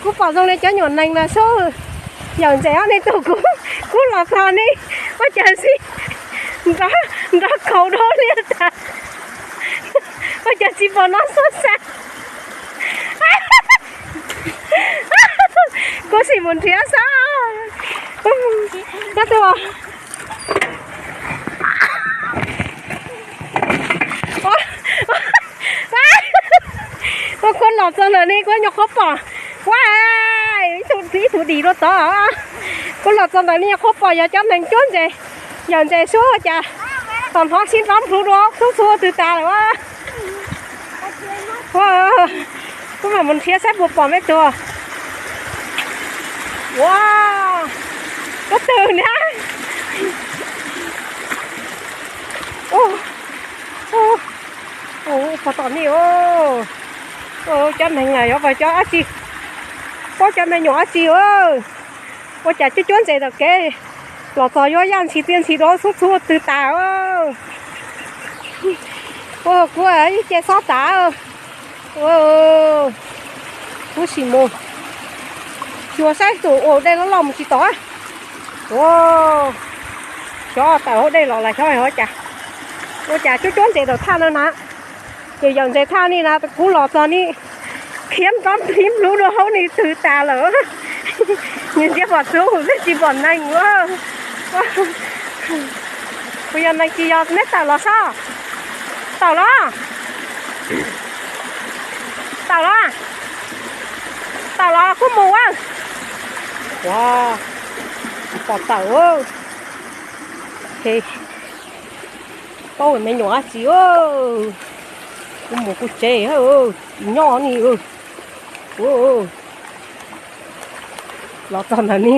Kuv pom zoo li cov nyuam nees no xwb. Yawm ntses ob niag tus kuv, kuv los txog ne, ua cas tsis nrov, nrov kaus dua li tas, ua cas tsis pom no xub xab. Kuv sim mus nrhiav xwb. Nyob twg? Kuv los txog ntawm ne kuv nyuam qhuav pom, ua ib tug dim dua tod. Kuv los txog ntawm ne nyuam qhuav pom yog cov nees cuab ntses, yawm ntses xwb ua cas tom no sib nrov nplhuv dua xub xub twg tas lawm. Kuv mam mus nrhiav saib puas pom me tug. Ua, koj twg na? Pog tom ni, cov neeg na yog pog cov dab tsi, pog cov me nyuam dab tsi. Ua cas cuab cuab ntses tom kev los txog yuav yaj ntshis txiaj ntshis dua xub xub twg tas. Kuv ib ce xob tas. Kuv sim mus xyuas saib tus ua dej loj loj mus tsis tod. Xyov tawm hauv dej los los xyov ua cas, ua cas cuab cuab ntses tom thaj no na. Ces yawm ntses thaj ni na kuv los txog ni, khiav nrov nplhib nplhuv dua hauv ni twg tas lawm. Nyias ntsia pom txhuv twb tsis pom neeg. Kuv yog neeg tsis yog neb tawm los sob. Tawm los, tawm los, tawm los kuj mus a. Ua, tsis pom tawm. Paub me nyuam dab tsi, kuv mus kuv tsev, tsis nyob ni. Los txog ntawm ni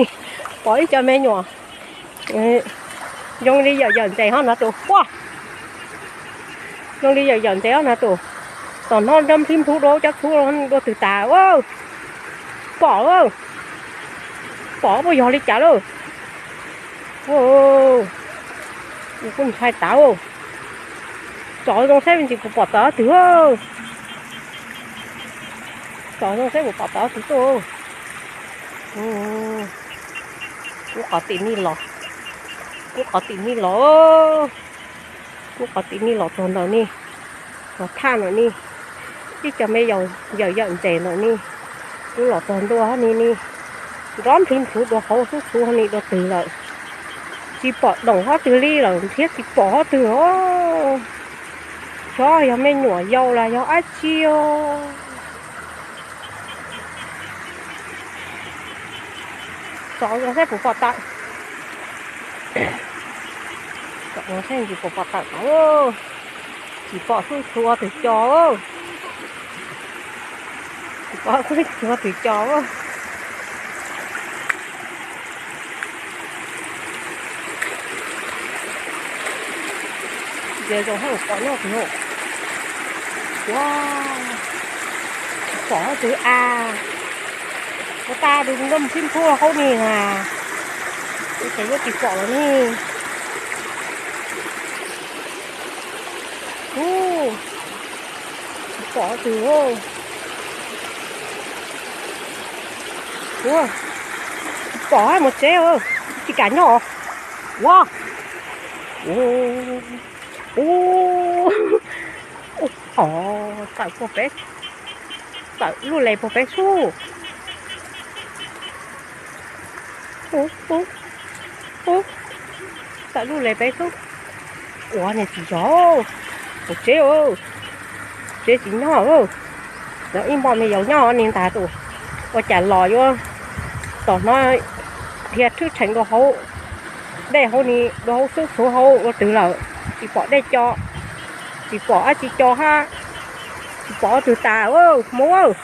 pom ib co me nyuam zoo li yawm yawm ntses hov no tus quaj. Zoo li yawm yawm ntses hov no tus, tom no nrov nplhib nplhuv dua cov txhuv dua twg tas. Pom, pom puas yog li cas lauj? Kuv ntshai tas. Tsom zoo saib me ntsis puas pom tawm twg. Tsom zoo saib puas pom tawm twg tuaj. Kuv qhov tim ni los, kuv qhov tim ni los, kuv qhov tim ni los txog ntawm ni, txog thaj ntawm ni, ib co me yawm yawm ntses ntawm ni. Kuv los txog ntua ni ni, nrov nplhib nplhuv dua hauv xub xub ni dua twg lawm. Tsis pom doom hov twg li lawm thiab, tsis pom hov twg os. Xyov yog me nyuam yaus los yog dab tsi os. Tsom zoo saib puas pom tawm. Tsom zoo saib puas pom tawm. Tsis pom xub xub twg co. Tsis pom xub xub twg co. Ces zoo hauv pom nyob twg. Ua, tsis pom twg a. Ua tas nrov nplhib nplhuv hauv ni na. Ua cas yuav tsis pom los ni. Tsis pom twg. Ua, tsis pom mus tsev, tsis kam nyob. Ua, ua, ua, tawm puag pem, tawm lub les puag pem xub. Tawm lub les pem xub. Ua, niag tsis yog, mus tsev, tsev tsis nyob. Yog ib npoj me yaus nyob ni ntag tus, ua cas los yuav tom no dhia rhwb rheev dua hauv dej hauv ni, dua hauv xub xub hauv dua twg lawm, tsis pom dej co, tsis pom dab tsi co hab, tsis pom twg tas mus.